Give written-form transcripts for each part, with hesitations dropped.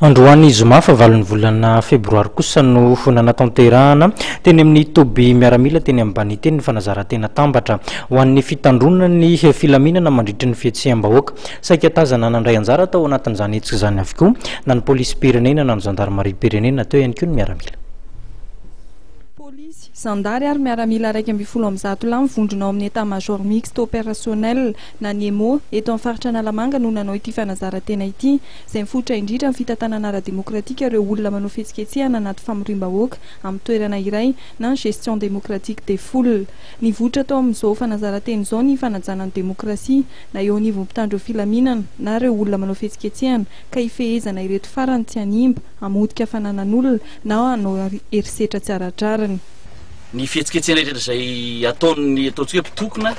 Androany zoma fahavalon'ny volana febroary kosa no nanatanterahana teny amin'ny toby miaramila teny Ambany teny ny fanazaran-tena tambatra ho an'ny fitandroana ny filaminana mandritry ny fihetseham-bahoaka. Saika tazana nandray anjara tao anatin'izany hetsika izany avokoa na ny polisim-pirenena na ny zandarimariam-pirenena, teo ihany koa ny miaramila. Polisy, zandary ary miaramila 111 lahy mivondrona ao amin'ny Etat Major Mixte Opérationnel na ny EMO eto amin'ny faritra Analamanga no nanao ity fanazaran-tena ity, izay mifototra indrindra amin'ny fitantanana ara-demokratika ireo olona manao fihetsiketsehana anaty famoriam-bahoaka amin'ny toerana iray na ny gestion démocratique des foules. Nivoitra tao amin'izao fanazaran-tena izao ny fanajana ny demokrasia na eo anivon'ny mpitandro filaminana na ireo olona manao fihetsiketsehana ka hifehezana ireto farany tsy hanimba, hamotika fananan'olona na hanao herisetra tsy ara-drariny. Ny fihetsiketsehana rehetra izay ataon'ny ataontsika hoe mpitokona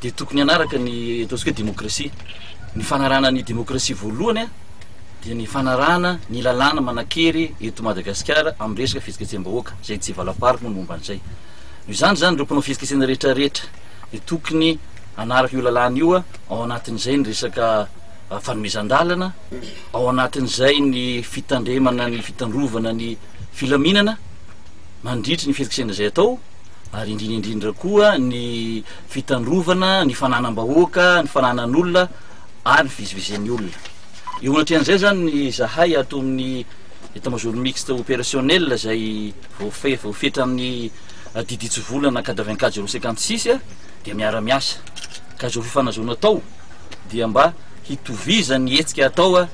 dia tokony hanaraka ny ataontsika hoe demokrasia. Ny fanarahana ny demokrasia voalohany dia ny fanarahana ny lalàna manan-kery eto Madagasikara amin'ny resaka fihetsiketseham-bahoaka, izay tsy valapariko moa ny momba an'izay. Noho izany izany ireo mpanao fihetsiketsehana rehetra rehetra dia tokony hanaraka io lalàna io, ao anatin'izay ny resaka fanomezan-dalana, ao anatin'izay ny fitandremana ny fitandrovana ny filaminana mandritry ny fihetsiketsehana izay atao, ary indrindra indrindra koa ny fitandrovana ny fananam-bahoaka, ny fananan'olona ary ny fivezivezen'ny olona. Eo anatrehan'izay zany izahay ato amin'ny Etat Major Mixte Opérationnel izay voafe- voafetra amin'ny didy hitsivolana 84 056 dia miara-miasa. Ka izao fifanazona atao dia mba hitovizan'ny hetsika atao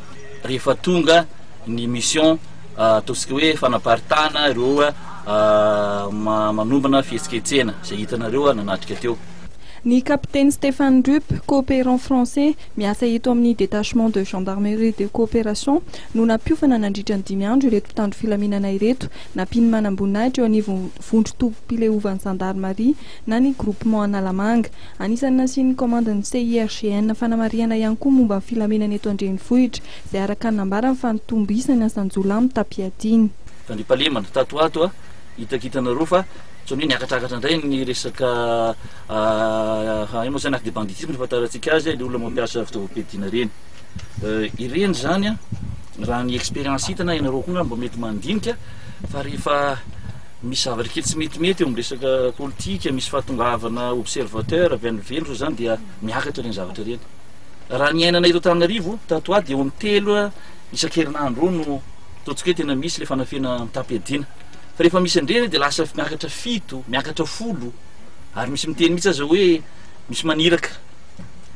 rehefa tonga ny mission ataontsika hoe fanaparitahana ireo manombana fihetsiketsehana izay hitanareo nanatrika teo. Ny kapiteny Stéphane Rupp, coopérant français, miasa eto amin'ny Détachement de Gendarmerie de Coopération no nampiofana nandritra ny dimy andro ireto mpitandro filaminana ireto, nampian'ny manamboninahitra eo anivon'ny vondron-tobim-pileovan'ny zandarimaria na ny Groupement Analamanga. Anisan'ny nasian'ny kaomandin'ny CIRGN fanamarihana ihany koa momba ny filaminana eto an-drenivohitra, izay araka ny nambarany fa nitombo isa ny asan-jiolahy mitam-piadiana. Fandriampahalemana, tato ho ato hitakitanareo fa ohatran'ny hoe niakatrakatra indray ny resaka ino moa zany acte de banditisme ny fahafantarantsika azy, ilay olona mampiasa fitaovam-piadiana ireny. Ireny izany raha ny expérience hita na ianareo koa angamba mety mandinika fa rehefa misy zavatra kely tsy metimety eo amin'ny resaka politika, misy fahatongavana observateur avy any ivelany ohatran'izany dia miakatra ireny zavatra ireny. Raha ny iainana eto Antananarivo tato ho ato dia eo amin'ny telo isan-kerinandro eo no ataontsika hoe tena misy ilay fanafihana mitam-piadiana. Fa rehefa misy an'ireny dia lasa miakatra fito, miakatra 10 ary misy miteny mihitsy aza hoe misy maniraka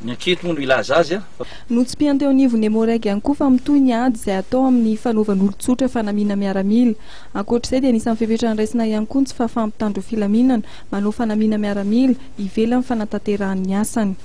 ny anketo moa no hilaza azy a. Notsipihany teo anivon'ny Emmo-Reg ihany koa fa mitohy ny ady izay atao amin'ny fanaovan'olon-tsotra fanamiana miaramila. Ankoatra izay dia anisan'ny fepetra noraisina ihany koa ny tsy fahafahan'ny mpitandro filaminana manao fanamiana miaramila ivelan'ny fanatanterahany ny asany.